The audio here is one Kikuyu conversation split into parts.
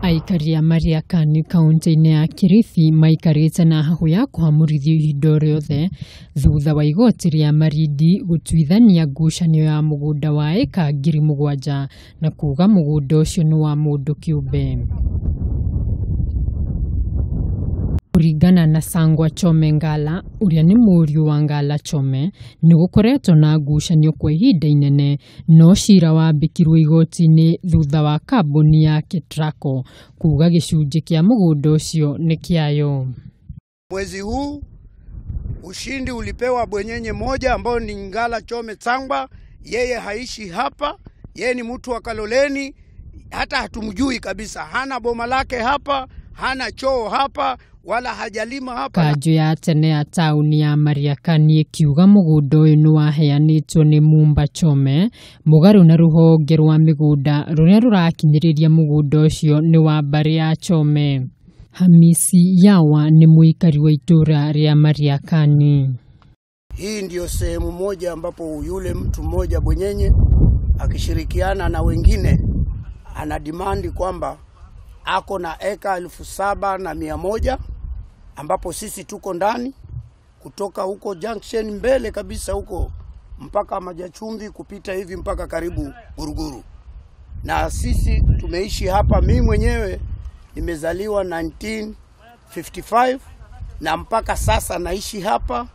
Aikari a Mariakani kaunti-inĩ ya Kilifi maikarĩte na hahũ ya kũhamũrithio ihinda o rĩothe thutha wa igoti rĩa Malindi gũtuithania ngucanio ya mũgũnda wa ĩka 7,000 na kuuga mũgũnda ũcio nĩ wa mũndũ kĩũmbe. Kũringana na Sangwa Chome Ngala ũrĩa nĩ mũriũ wa Ngala Chome, nĩ gũkoretwo na ngucanio kwa ihinda inene no cira wambĩkirwo igoti-inĩ thutha wa kambuni ya Ketraco kuuga gĩcunjĩ kĩa mũgũnda ũcio nĩ kĩayo. Mwezi huu ushindi ulipewa bwenyenye moja ambao ni Ngala Chome Tsangwa. Yeye haishi hapa, yeye ni mtu wa Kaloleni, hata hatumjui kabisa, hana boma lake hapa, hana choo hapa, wala hajalima hapa. Kanjũ ya tene ya taũni ya Mariakani ĩkiuga mũgũnda ũyũ nĩ waheanĩtwo nĩ Mumba Chome mũgarũ na rũhonge rwa mĩgũnda rũrĩa rũrakinyĩrĩria mũgũnda ũcio nĩ wa mbarĩ ya Chome. Hamisi Yawa nĩ mũikari wa itũũra rĩa Mariakani. Hii ndiyo sehemu moja ambapo yule mtu mmoja bwenyenye akishirikiana na wengine ana dimandi kwamba ako na eka 7,100 ambapo sisi tuko ndani kutoka huko junction mbele kabisa huko mpaka Majachumvi kupita hivi mpaka karibu Guruguru. Na sisi tumeishi hapa, mimi mwenyewe nimezaliwa 1955 na mpaka sasa naishi hapa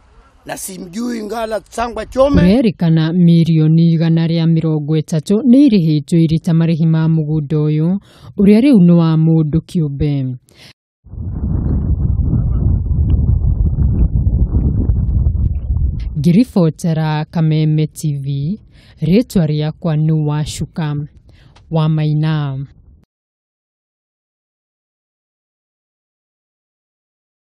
na simjui Ngala Tsangwa Chome. Kũrerĩkana mirioni 130 nĩ irĩhĩtwo irĩ ta marĩhi ma mũgũnda ũyũ ũrĩa rĩu nĩ wa mũndũ kĩũmbe. Ngĩribotera Kameme TV, rĩtwa rĩakwa nĩ Wacuka wa Maina.